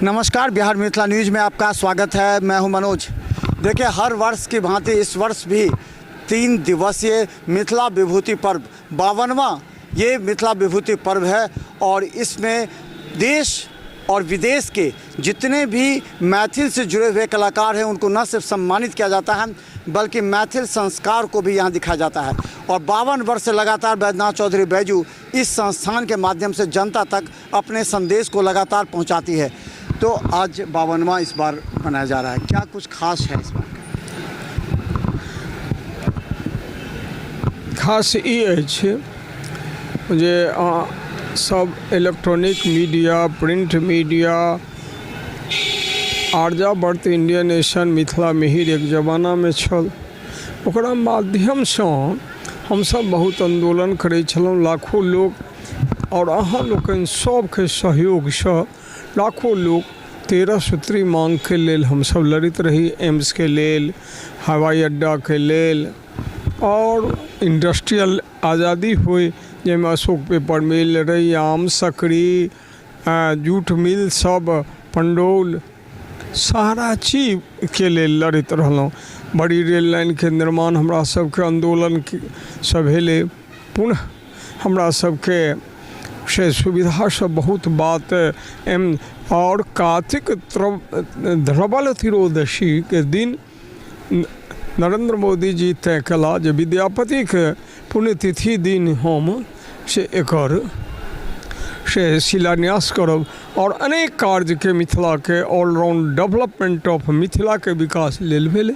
नमस्कार, बिहार मिथिला न्यूज़ में आपका स्वागत है। मैं हूं मनोज। देखिए, हर वर्ष की भांति इस वर्ष भी 3 दिवसीय मिथिला विभूति पर्व 52वां ये मिथिला विभूति पर्व है और इसमें देश और विदेश के जितने भी मैथिल से जुड़े हुए कलाकार हैं उनको न सिर्फ सम्मानित किया जाता है बल्कि मैथिल संस्कार को भी यहाँ दिखाया जाता है। और 52 वर्ष से लगातार बैद्यनाथ चौधरी बैजू इस संस्थान के माध्यम से जनता तक अपने संदेश को लगातार पहुँचाती है। तो आज 52वां इस बार मनाया जा रहा है, क्या कुछ खास है इस बार? खास ई अछि जे सब electronic media, print media, Aryavart, Indian Nation, Mithila Mihir एक जमानामे छल, ओकरा माध्यमसँ हमसभ बहुत आन्दोलन करै छलहुँ। लाखो लोक आओर अहाँ लोकनि सभके सहयोगसँ लाखो लोक 13 सूत्री माँगके लेल हमसभ लड़ैत रही, एम्सके लेल, हवाई अड्डाके लेल आओर इण्डस्ट्रियल आजादी होइ, जाहिमे अशोक पेपर मिल, रैयाम, सकरी, जूट मिल सब, पंडौल, सारा चीजके लेल लड़ैत रहलहुँ। बड़ी रेल लाइनके निर्माण हमरा सबके आन्दोलनसँ भेलै। पुनः हमरा सबके से सुविधा सब बहुत बात एम आओर कातिक ध्रवल त्रयोदशीके दिन नरेन्द्र मोदी जी तय कयला जे विद्यापतिके पुण्यतिथि दिन हम से एकर से शिलान्यास करब आओर अनेक कार्यके मिथिलाके ऑलराउंड डेवलपमेंट ऑफ मिथिलाके विकास लेल भेलै।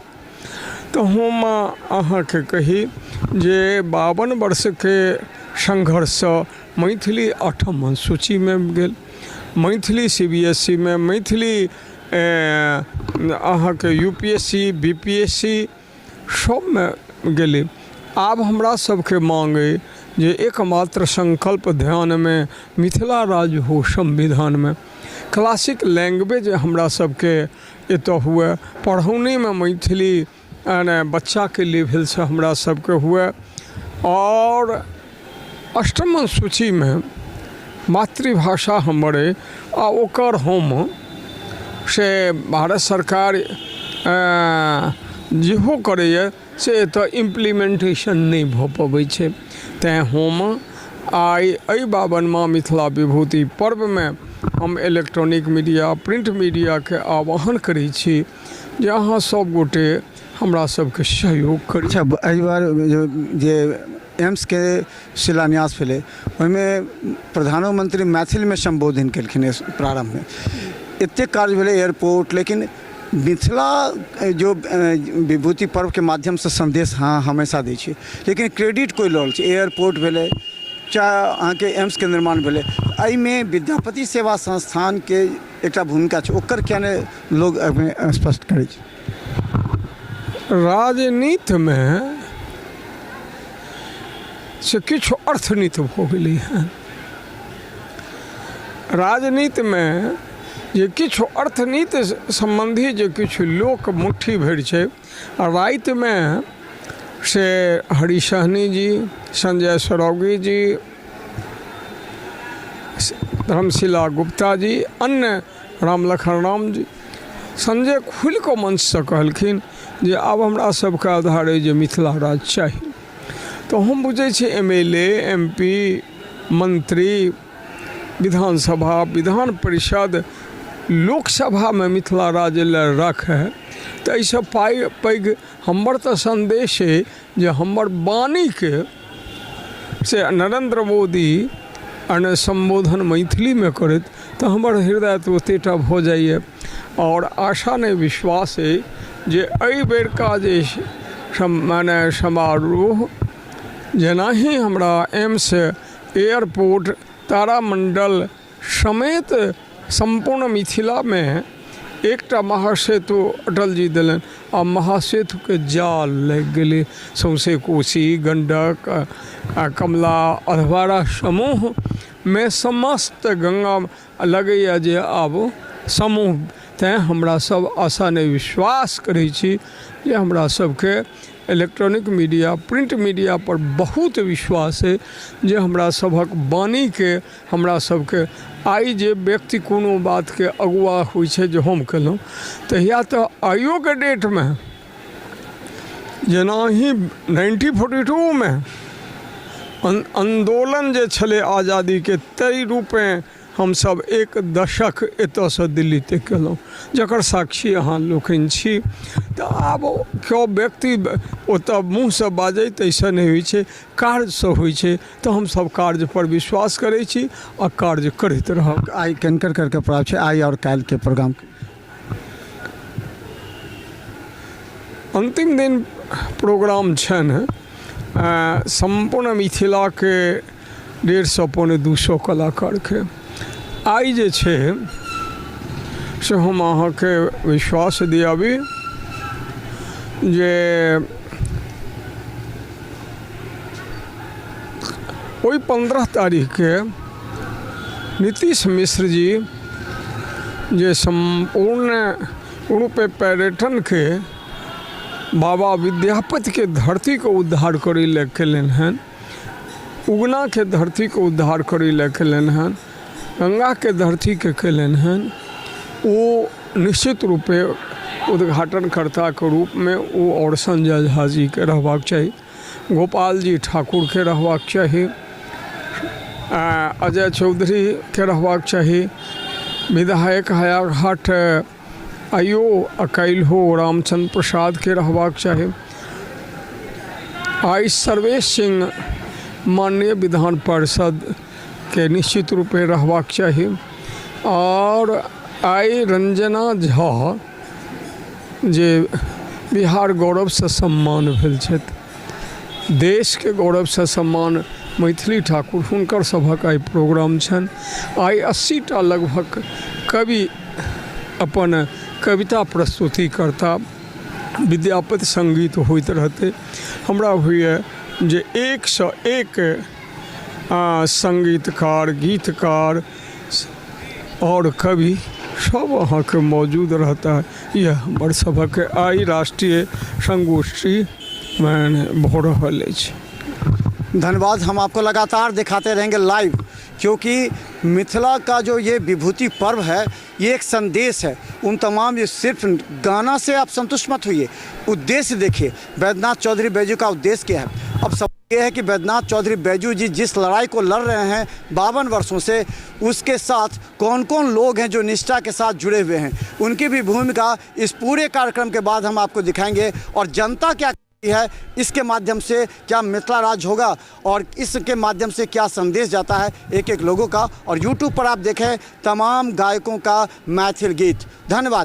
तऽ हम अहाँके कही जे 52 वर्षके संघर्षसँ मैथिली 8म अनुसूचीमे गेल, Maithili C B S E मे, मैथिली अहाँके U P S C, B P S C सबमे गेलै। आब हमरा सबके माँग अइ जे एकमात्र संकल्प ध्यानमे मिथिला राज्य हो संविधानमे। क्लासिक लैंग्वेज हमरा सबके एतऽ हुए, पढ़ौनीमे मैथिली बच्चाके लेवलसँ हमरा सबके हुए आओर अष्टम अनुसूचीमे मातृभाषा हमर अइ आ ओकर हम से भारत सरकार जेहो करैए से एतऽ इम्प्लीमेन्टेशन नहि भऽ पबै छै। तैँ हम आइ एहि 52वां मिथिला विभूति पर्वमे हम इलेक्ट्रॉनिक मीडिया, प्रिंट मीडियाके आह्वान करै छी जे अहाँ सब गोटे हमरा सबके सहयोग करी। अच्छा, एहि बार जे एम्सके शिलान्यास भेलै ओहिमे प्रधानोमंत्री मैथिलीमे सम्बोधन केलखिन प्रारम्भमे। एतेक कार्य भेलै एयरपोर्ट, लेकिन मिथिला जो विभूति पर्वके माध्यमसँ सन्देश अहाँ हमेशा दै छियै, लेकिन क्रेडिट कोइ लऽ रहल छै? एयरपोर्ट भेलै चाहे अहाँके एम्सके निर्माण भेलै, एहिमे विद्यापति सेवा संस्थानके एकटा भूमिका छै, ओकर किया नहि लोग एहिमे स्पष्ट करै छै? राजनीतिमे से किछु अर्थनीति भऽ गेलै हँ। राजनीतिमे जे किछु अर्थनीति सम्बन्धी जे किछु लोक मुट्ठी भरि छै, आ रातिमे से हरि सहनी जी, संजय सरोगी जी, धर्मशिला गुप्ता जी, अन्य राम लखन राम जी, संजय खुलि कऽ मंचसँ कहलखिन जे आब हमरा सबके आधार अइ जे मिथिला राज्य चाही। तऽ हम बुझै छी M L A, M P, मंत्री, विधानसभा, विधान परिषद, लोकसभामे मिथिला राज्य लए राखै तऽ एहिसँ पाइ पैघ हमर तऽ सन्देश अइ जे हमर वाणीके से नरेन्द्र मोदी सम्बोधन मैथिलीमे करैत तऽ हमर हृदय तऽ ओतेटा भऽ जाइए। आओर आशा नहि विश्वास अइ जे एहि बेरका जे मने समारोह जेनाही हमरा एम्स, एयरपोर्ट, तारामण्डल समेत सम्पूर्ण मिथिलामे एकटा महासेतु अटल जी देलनि आ महासेतुके जाल लागि गेलै सौँसे कोसी, गण्डक आ कमला, अधवारा समूहमे समस्त गङ्गा लगैए जे आब समूह। तैँ हमरा सब आशा नहि विश्वास करै छी जे हमरा सबके इलेक्ट्रॉनिक मीडिया, प्रिंट मीडिया पर बहुत विश्वास अइ जे हमरा सभक वाणीके, हमरा सबके आइ जे व्यक्ति कोनो बातके अगुआ होइ छै जे हम केलहुँ, तहिया तऽ आइयोके डेटमे जेनाही 1942मे आन्दोलन जे छलै आजादीके, ताहि रूपेँ हमसभ एक दशक एतऽसँ दिल्ली तक केलहुँ, जकर साक्षी अहाँ लोकनि छी। तऽ आब केओ व्यक्ति ओतऽ मुँहसँ बाजै ताहिसँ नहि होइ छै, कार्यसँ होइ छै। तऽ हमसभ कार्यपर विश्वास करै छी आ कार्य करैत रहब। आइ किनकर करके प्रोग्राम छै, आइ आओर काल्हिके प्रोग्राम? अन्तिम दिन प्रोग्राम छनि सम्पूर्ण मिथिलाके 150 175 कलाकारके। आइ जे छै से हम अहाँके विश्वास दियाबी जे ओहि 15 तारीखके नीतीश मिश्र जी जे सम्पूर्ण रूपे पर्यटनके बाबा विद्यापतिके धरतीके उद्धार करै लए केलनि हँ, उगनाके धरतीके उद्धार करै लए केलनि हँ, गङ्गाके धरतीके केलनि हँ, ओ निश्चित रूपे उद्घाटनकर्ताके रूपमे ओ आओर संजय झा जीके रहबाक चाही, गोपालजी ठाकुरके रहबाक चाही, अजय चौधरीके रहबाक चाही, विधायक हायाघाट आइयो आ काल्हिओ रामचन्द्र प्रसादके रहबाक चाही, आइ सर्वेश सिंह माननीय विधान पार्षदके निश्चित रूपे रहबाक चाही, आओर आइ रंजना झा जे बिहार गौरवसँ सम्मान भेल छथि, देशके गौरवसँ सम्मान मैथिली ठाकुर, हुनकर सभक आइ प्रोग्राम छनि। आइ 80टा लगभग कवि अपन कविता प्रस्तुति करता, विद्यापति सङ्गीत होइत रहतै। हमरा होइए जे एकसँ एक सङ्गीतकार, गीतकार आओर कवि सब अहाँके मौजूद रहता। इएह हमर सभक आइ राष्ट्रीय संगोष्ठी भऽ रहल अछि। धन्यवाद। हम आपको लगातार दिखाते रहेंगे लाइव, क्योंकि मिथिला का जो ये विभूति पर्व है ये एक संदेश है उन तमाम। ये सिर्फ गाना से आप संतुष्ट मत होइए, उद्देश्य देखिए बैद्यनाथ चौधरी बैजू का उद्देश्य क्या है। अब सब ये है कि बैद्यनाथ चौधरी बैजू जी जिस लड़ाई को लड़ रहे हैं 52 वर्षों से, उसके साथ कौन कौन लोग हैं जो निष्ठा के साथ जुड़े हुए हैं, उनकी भी भूमिका इस पूरे कार्यक्रम के बाद हम आपको दिखाएंगे। और जनता क्या है इसके माध्यम से क्या मिथिला राज्य होगा और इसके माध्यम से क्या संदेश जाता है एक एक लोगों का। और यूट्यूब पर आप देखें तमाम गायकों का मैथिल गीत। धन्यवाद।